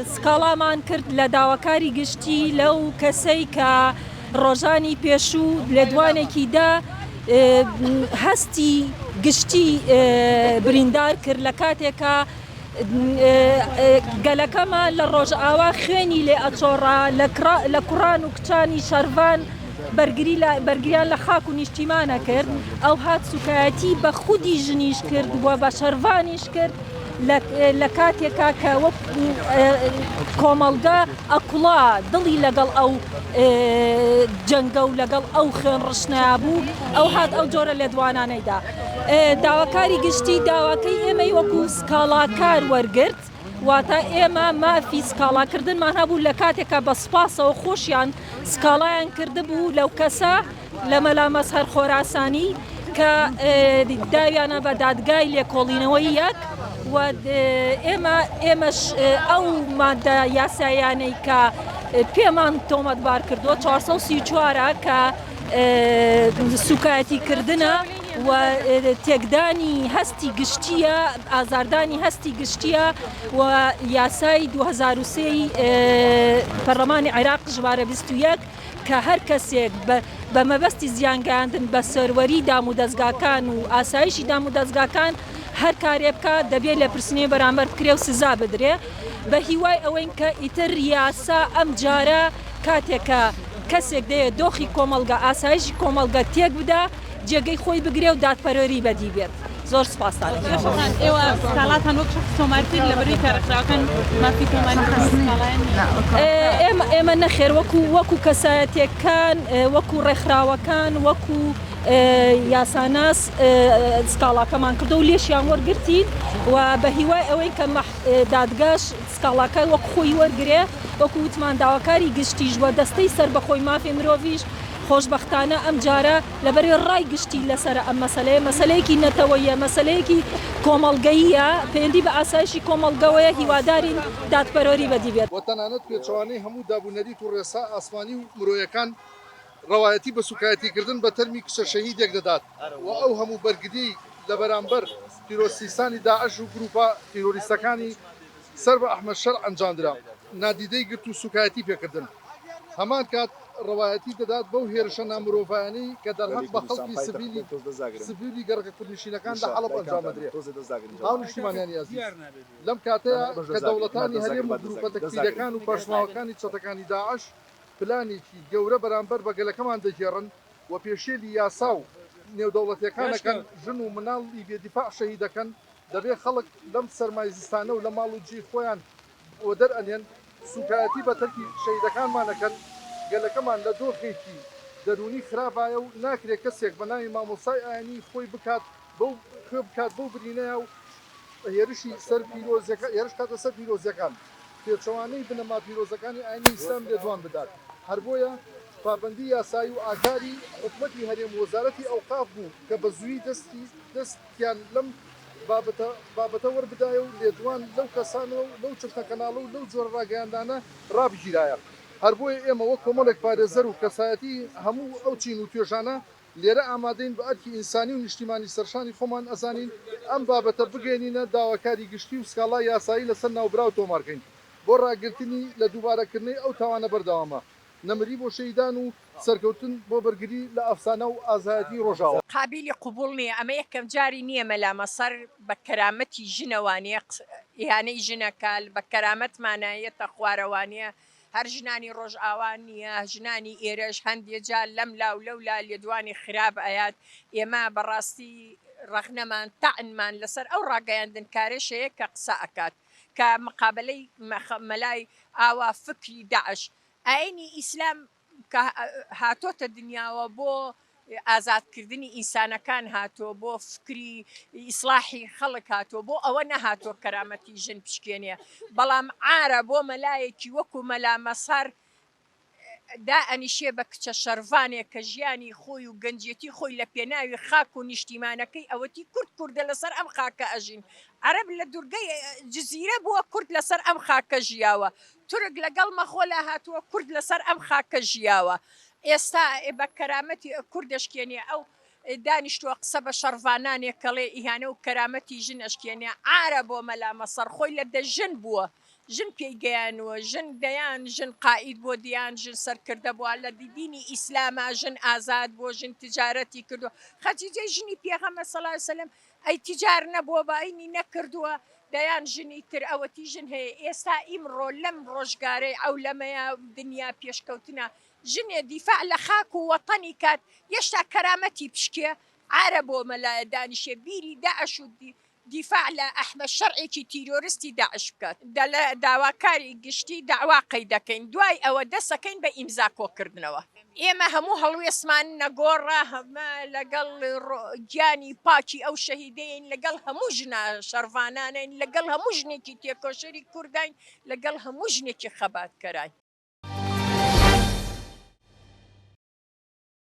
سکاڵامان کرد لە داواکاری گشتی لەو کەسەی کە ڕۆژانی پێشوو لێدوانێکی دا هەستی گشتی بریندار کرد لە کاتێکا گەلەکەمان لە ڕۆژئاوا خوێنی لێ ئەچۆڕا لە کوڕان و کچانی شەرڤان بەرگری لە بەرگریان لە خاک و نیشتیمان ئەکرد ئەو هات سوکایەتی بە خودی ژنیش کرد و بە شەرڤانیش کرد لە کاتێکا کە وەک کۆمەڵگە ئەکوڵا دڵی لەگەڵ ئەو جەنگە و لەگەڵ ئەو خوێن ڕشتنەیا بوو ئەو هات ئەو جۆرە لێدوانانەی دا. داواکاری گشتی داواکەی ئێمەی وەکو سکاڵاکار وەرگرت، واتە ئێمە مافی سکاڵاکردنمان هەبوو لە کاتێکا بە سوپاسەوە خۆشیان سکاڵایان کردبوو لەو کەسە لە مەلا مەزهەر خۆراسانی کە داویانە بە دادگای لێکۆڵینەوەی یەک و ئێمە ئێمەش ئەو مادە یاسایانەی کە پێمان تۆمەتبار کردووە 434 کە سوکایەتی کردنە و تێکدانی هەستی گشتیە ئازاردانی هەستی گشتیە و یاسای 2023 پەرلەمانی عێراق ژمارە 21 کە هەر کەسێک بە مەبەستی زیانگەیاندن بە سەروەری دامودەزگاکان و ئاسایشی دامودەزگاکان هەر کارێ بکا دەبێ لێپرسینەوەی بەرامبەر بکرێ و سزا بدرێ بە هیوای ئەوەین کە ئیتر یاسا ئەم جارە کاتێک کە کەسێک دەیەوێت دۆخی کۆمەڵگە ئاسایشی کۆمەڵگە تێک بدا جێگەی خۆی بگرێ و دادپەروەری بەدی بێت. زۆر سوپاستان ئەکەم. خان ئێوە سکاڵاتان وەک شەخس تۆمار کرد لەبەرئەوەی کە ڕێکخراوەکان مافی تۆمارکردنی سکاڵایان نییە؟ ئێمە ئێمە نەخێر وەکو وەکو کەسایەتیەکان وەکو ڕێکخراوەکان وەکو یاساناس سکاڵاکەمان کردو و لێشیان وەرگرتین و بە هیوای ئەوەین کە دادگاش سکاڵاکە وەک خۆی وەرگرێ وەکو وتمان داواکاری گشتیش و دەستەی سەربەخۆی مافی مرۆڤیش خۆشبەختانە ئەمجارە لەبەرئ ڕای گشتی لەسەرە ئەم مەسەلەیە، مەسەلەیەکی نەتەوەییە، مەسەلەیەکی کۆمەڵگەییە، پەیوەندی بە ئاسایشی کۆمەڵگەوەیە، هیوادارین دادپەروەری بەدی بێت. وە تەنانەت پێچەوانەی هەموو داب و نەریت و ڕێسا ئاسمانی و مرۆیەکان ڕەوایەتی بە سوکایەتیکردن بە تەرمی کچە شەهیدێک دەدات و ئەو هەموو بەرگریەی لە بەرامبەر تیرۆسیستانی داعش و گروپە تیرۆریستەکانی سەر بە ئەحمەد شەرع ئەنجامدرا، نادیدەی گرت و سوکایەتی پێکردن. هەمان کات ڕەوایەتی دەدات بەو هێرشە نامرۆڤایانەی کە دەرهەق بە خەڵکی سڤیلی سڤیلی گەڕەکە کوردنشینەکان لە حەڵەب ئەنجامدەدرێ. هاونیشتیمانیانی ئەزیز، لەم کاتەیا کە دەوڵەتانی هەرێم و گروپە تەکفیریەکان و پاشماوەکانی چەتەکانی داعش پلانێکی گەورە بەرامبەر بە گەلەکەمان دەگێڕن و پێشێلی یاسا و نێودەوڵەتیەکان ئەکەن، ژن و مناڵی بێ دیفاع شەهید ئەکەن، دەبێ خەڵک لەم سەرمای زستانە و لە ماڵ و جێی خۆیان وەدەر ئەنێن، سوکایەتی بە تەرکی شەهیدەکانمان ئەکەن، گەلەکەمان لە دۆخێکی دەروونی خراپایە و ناکرێ کەسێک بە ناوی مامۆستای ئاینی خۆی بکات بەو خوێ بکات بەو برینەیا و هێرشی سەر پیرۆزیەکان هێرش بکاتە سەر پیرۆزیەکان پێچەوانەی بنەما پیرۆزەکانی ئاینی ئیسلام لێدوان بدات هەر بۆیە پابەندی یاسایی و ئاکاری حکومەتی هەرێم و وەزارەتی ئەوقاف بوو کە بە زوویی دەستی دەست تیان لەم بابەتە بابەتە وەربدایە و لێدوان لەو کەسانە و لەو چەشنە کەناڵە و لەو جۆرە ڕاگەیاندانە ڕابگیرایە. هەر بۆیە ئێمە وەک کۆمەڵێک پارێزەر و کەسایەتی هەموو ئەو چین و توێژانە لێرە ئامادەین بە ئەرکی ئینسانی و نیشتیمانی سەرشانی خۆمان ئەزانین ئەم بابەتە بگەیەنینە داواکاری گشتی و سکاڵای یاسایی لەسەر ناوبراو تۆمارکەین بۆ ڕاگرتنی لە دووبارەکردنەی ئەو تاوانە بەردەوامە. نەمری بۆ شەهیدان و سەرکەوتن بۆ بەرگری لە ئەفسانە و ئازایەتی ڕۆژاوا. قابیلی قبوڵ نیە ئەمە یەکەم جاری نیە مەلا مەسەر بە کەرامەتی ژنەوانیە ئیهانەی ژن ئەکا بە کەرامەتمانە یەتە خوارەوانیە هەر ژنانی ڕۆژئاوا نیە ژنانی ئێرەش هەندێ جار لەم لاو لەو لا لێدوانی خراپ ئەیات ئێمە بەڕاستی ڕەخنەمان تەعنمان لەسەر ئەو ڕاگەیاندنکارەش هەیە کە قسە ئەکات کە مقابەلەی مەلای ئاوا فکری داعش ئاینی ئیسلام کە هاتۆتە دنیاوە بۆ ئازادکردنی ئینسانەکان هاتووە بۆ فکری ئیسلاحی خەڵک هاتووە بۆ ئەوە نەهاتووە کەرامەتی ژن بشکێنێ بەڵام عارە بۆ مەلایەکی وەکو مەلا مەسار دائەنیشێ بە کچە شەرڤانێک کە ژیانی خۆی و گەنجێتی خۆی لە پێناوی خاک و نیشتیمانەکەی ئەوەتی کورد کوردە لەسەر ئەم خاکە ئەژین عەرەب لە دورگەی جزیرە بووە کورد لەسەر ئەم خاکە ژیاوە تورک لەگەڵ مەغۆلا هاتووە کورد لەسەر ئەم خاکە ژیاوە ئێستا بە کەرامەتی کورد دەشکێنێ ئەو دانیشتووە قسە بە شەڕڤانانێک کەڵێ ئیهانە و کەرامەتی ژن ئەشکێنێ عارە بۆ مەلا مەسەر خۆی لە دە ژن بووە. ژن پێی گەیانووە، ژن دەیان ژن قائید بووە، دیان ژن سەرکردە بووە، لە دینی ئیسلاما ژن ئازاد بووە، ژن تجارەتی کردووە، خەدیجەی ژنی پێغەمبەر صلی اللە علیە وسلم ئەی تجار نەبووە بە نەکردووە، دەیان ژنی تر ئەوەتی ژن هەیە، ئێستا ئیمڕۆ لەم ڕۆژگارەی عەولەمەیا دنیا پێشکەوتنە ژنێ دیفاع لە خاک و وەتەنی کات یەشتا کەرامەتی بشکێ عارە بۆ مەلایە دانیشێ بیری داعش و دیفاع لە ئەحمەد شەرعێکی تیرۆرستی داعش بکات. لە داواکاری گشتی دەعوا قەید دەکەین دوای ئەوە دەسەکەین بە ئیمزا کۆکردنەوە. ئێمە هەموو هەڵوێستمان نەگۆڕە هەمە لەگەڵ گیانی پاکی ئەو شەهیدەین لەگەڵ هەموو ژنە شەڕڤانانین لەگەڵ هەموو ژنێکی تێکۆشەری کوردین لەگەڵ هەموو ژنێکی خەباتکەراین.